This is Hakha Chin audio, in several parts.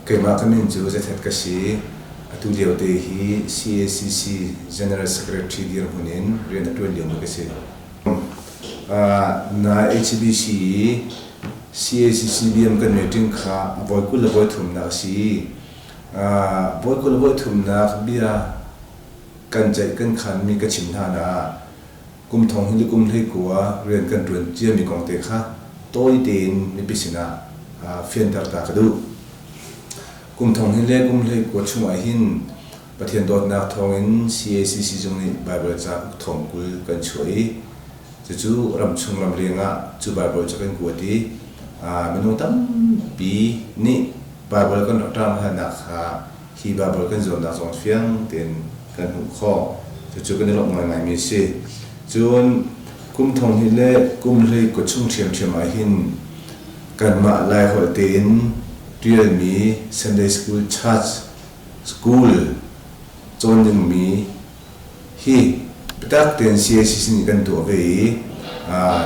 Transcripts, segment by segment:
Keimah ka min cu Zathet ka si. Atu lio te hi CACC General Secretary dirhmun in rian a ṭuan liomi ka si. Na HBC i CACC BM kan meeting kha a voi 20 le voi thumnak a si. Voi 20 le voi thumnak bia kan ceih kan khanmi ka chim hna ah kum thong hi le kum 19 rian kan ṭuan ciami kong te kha tawi tein mipi sinah fianter ta ka duh. Kum thong hi le kum 19 chungah hin Pathian dawtnak thawngin CACC zung nih Baibal cauk thong 20 kan chuah i cucu ramchung ramleng ah cu Baibal cu kan kuat i minung tampi nih Baibal kan rak ṭam halnak kha hi Baibal kan zuamnak zong fiang tein kan hmuh khawh. Cucu kan i lawmh ngaingaimi a si. Cun kum thong hnih le kum 19 chung ṭhiamṭhiam ah hin kanmah Laiholh tein ṭialmi Sunday School Church School cawn dingmi hi biatak tein CACC nih kan tuah ve i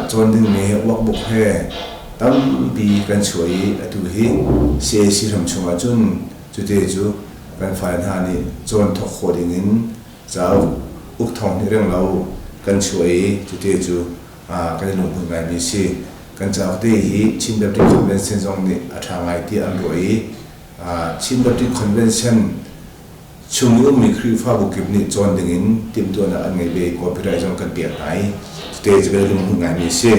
cawn dingmi he workbook he tampi kan chuah i atu hi CAC ram chungah cun cute cu kan fale hna nih cawn thawk khawh dingin cauk uk thong hnih reng lo kan chuah i cute cu kan i lunghmuih ngaimi a si. Kan cauk te hi Chin Baptist Convention zong nih a ṭha ngai tiah an ruah i Chin Baptist Convention chung i ummi Khrihfabu kip nih cawn dingin timhtuahnak an ngei ve i copyright zong kan pek hna i cute cu kan i lunghmuih ngaimi a si.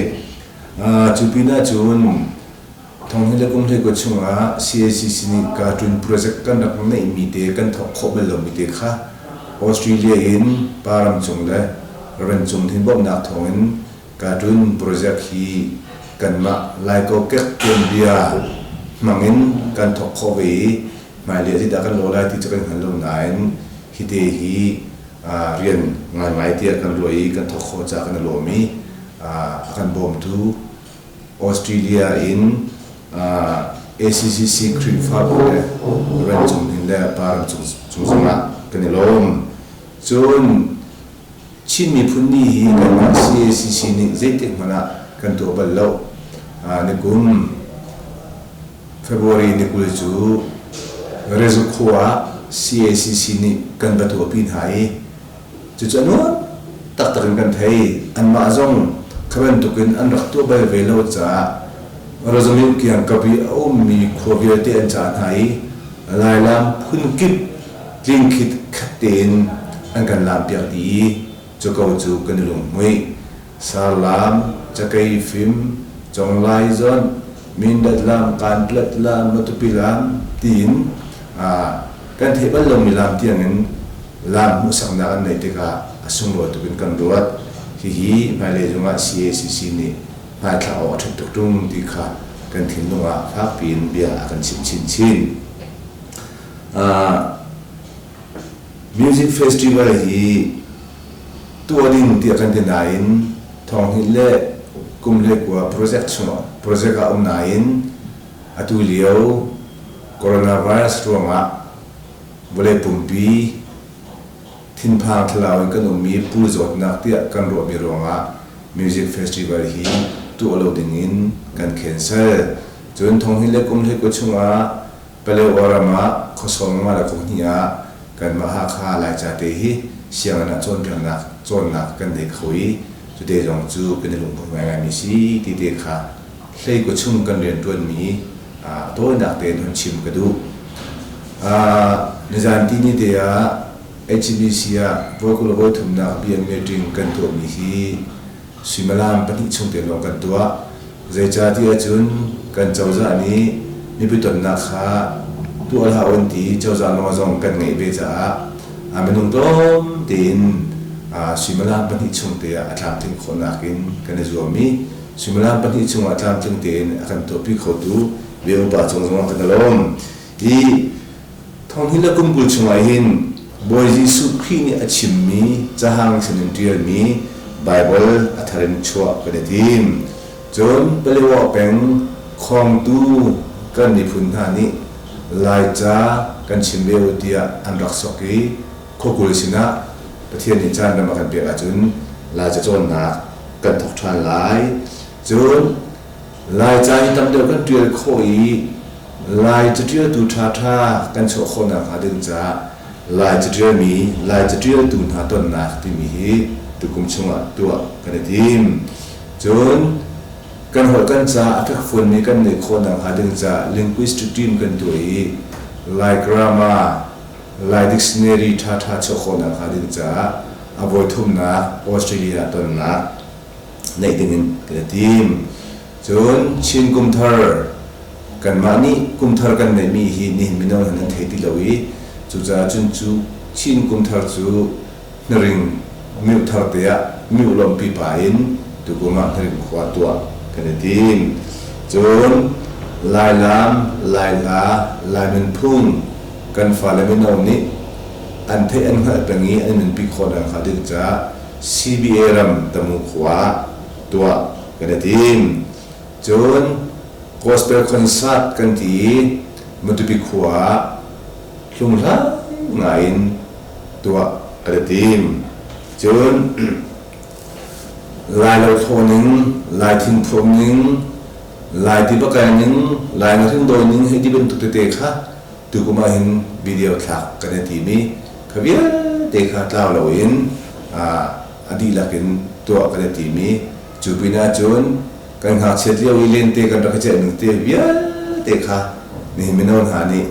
Cu pinah cun thong hi le kum 19 chungah CACC nih cartoon project kan rak neihmi te kan thawk khawh bal lomi te kha Australia in pa ram cung le ran cung hin bawmhnak thawngin cartoon project hi kanmah Lai kokek tuanbia hmangin kan thawk khawh ve i hmailei ah zeidah kan lawh lai ti cu kan hngal lo nain hite hi rian ngaingai tiah kan ruah i kan thawk khawh caah kan i lawm i a kan bawmtu Australia in ACCC Khrihfabu le Ran Cung Hnin le Pa Ram Cung cung zongah kan i lawm. Cun Chin Miphun Ni hi kanmah CACC nih zeitik hmanh ah kan tuah bal lo. Nikum February ni 20 cu Rezu khua ah CACC nih kan va tuahpi hna i cucu a nuam taktak in kan thei. Anmah zong kha bantukin an rak tuah bal ve lo caah Razamit kiangkap i a ummi khua vialte an cah hna i Lailam phunkip tlingkhit khat tein an kan lampiak dih i cu ko cu kan i lunghmuih. Sarlam, cakei fim, conglai zawnh, Mindat lam, Kanplet lam, Matupi lam tiin kan theih bal lomi lam tiangin lam hmuhsaknak an neih tikah a sunglawi tuk in kan ruat. Hihi hmailei zongah CACC nih hmaithlak awk a ṭhat tuk ṭung ti kha kan thinlung ah fakpi in bia a kan chimh chinchin. Music festival hi tuah ding tiah kan ti nain thonghnih le kum 19 project chungah project ah um nain atu lio coronavirus ruangah vawlei pumpi thinphang thlalau in kan ummi pul zawtnak tiah kan ruahmi ruangah music festival hi tuah lo ding in kan cancel. Cun thonghnih le kum 19 chungah Palewa ram ah khuasawm nga le 12 ah kanmah Hakha Laica te hi sianginn ah cawnpiaknak cawnnak kan nei kho i cute zong cu kan i lungput ngaingaimi si ti te kha 19 chung kan rianṭuanmi tawinak tein hun chim ka duh. Nizan tihni te ah HBC ah voi 20 le voi thumnak BM meeting kan tuahmi hi Suimilam pahnih chung te lawng kan tuah. Zeicahtiah cun kan cozah nih mipi tonnak kha tuah hlah u an ti. Cozah nawl zong kan ngeih ve caah a minung tlawm tein suimilam pahnih chung te ah a tlamtling khawhnak in kan i zuam i suimilam pahnih chungah tlamtling tein a kan tuahpi khotu bia upa cung zongah kan i lawm. Hi Thonghnih le kum 20 chungah hin Bawi Jesuh Khrih nih a chimmi cahang sinin ṭialmi Baibal a thar in chuah kan i tim. Cun Palewa peng khawngtu kan miphun hna nih Laica kan chim ve u tiah an rak sok i khuakul sinah Pathian nih caan ram a kan pek ahcun Laica cawnnak kan thawk ṭhan lai. Cun Laica hi tam deuh kan ṭial khawh i. Lai caṭialtu ṭhaṭha kan chuah khawhnak hnga ding caah Lai caṭialmi, Lai caṭialtu hna tonnak timi hi tukum chungah tuah kan i tim. Cun kan holh kan ca a fekfuanmi kan neih khawhnak hnga ding caah linguistic team kan tuah i Lai grammar, Lai dictionary ṭhaṭha chuah khawhnak hnga ding caah a voithumnak Australia tonnak neih dingin kan i tim. Cun Chin kumthar kanmah nih kumthar kan neihmi hi nihin mino hna nan thei ti lo i cucaah cun cu Chin kumthar cu hnaring miuh thar te ah miuh lawmhpi pa in tukum ah hnaring khua tuah kan i tim. Cun Lai laam, Lai hla, Lai nunphung kan fale mino nih an theih an hngalh peng i an nunpi khawh nakhnga ding caah CBA ram Tamu khua ah tuah kan i tim. Cun gospel concert kan ti i Matupi khua ah hlunghlai ngai in tuah kan i tim. Cun Lai lo thlawh ning, Lai thing phurh ning, Lai tiva kal ning, Lai ngahring dawi ning hei ti bantuk tete kha tukum ah hin video thlak kan i tim i kha vialte kha tlau loin a dihlak in tuah kan i tim i cu pinah cun kan ngakchiat lio i lente kan rak i celh ning te vialte kha nihin mino hna nih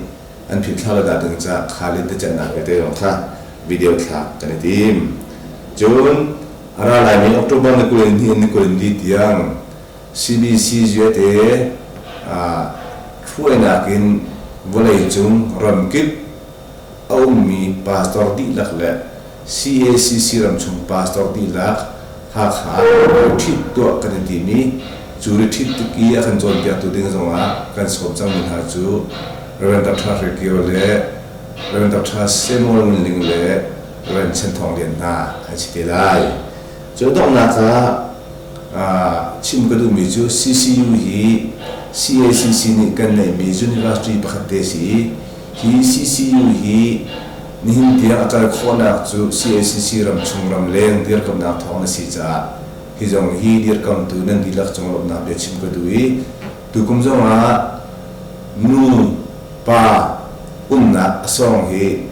an philhthla lo dah ding caah kha lente celhnak vialte zong kha video thlak kan i tim. Cun a ra laimi October ni 22 in ni 24 tiang CBC vialte hruainak in vawleicung ramkip a ummi pastor dihlak le CACC ramchung pastor dihlak Hakha retreat tuah kan i tim i cu retreat tik i a kan cawnpiaktu ding zongah kan sawm cangmi hna cu Rev. Dr. Hre Kio le Rev. Dr. Samuel Ngun Ling le Rev. Chan Thawng Lian hna an si te lai. Cu donghnak ah chim ka duhmi cu CCU hi CACC nih kan neihmi university pakhat te si i Hi CCU hi nihin tiang a kal khawhnak cu CACC ramchung ramleng dirkamnak thawng a si caah hi zong hi dirkamtu nan dihlak cung lawmhnak biachim ka duh i tukum zong ah nu pa umnak a sawng hi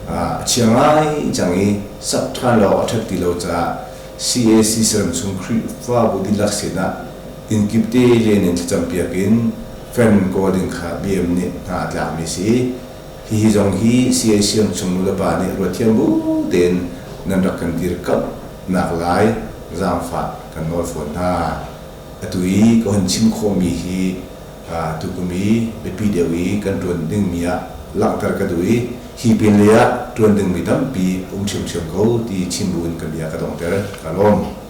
a chia ngai cang i sak ṭhan lo awk a ṭhat ti lo caah CACC ramchung Khrihfabu dihlak sinah innkip te len in thlacampiak in fan kawl ding kha BM nih hna a tlakmi a si. Hihi zong hi CACM chung nulepa nih ruatthiam bu tein nan rak kan dirkamh naklai zaangfah kan nawl fawn hna. Atu i ka hun chim khawhmi hi tukum i biapi deuh i kan ṭuan dingmi ah langhter ka duh i hi pinlei ah ṭuan dingmi tampi a um ṭhiamṭhiam ko ti chim bu in ka bia ka donghter. Ka lawm.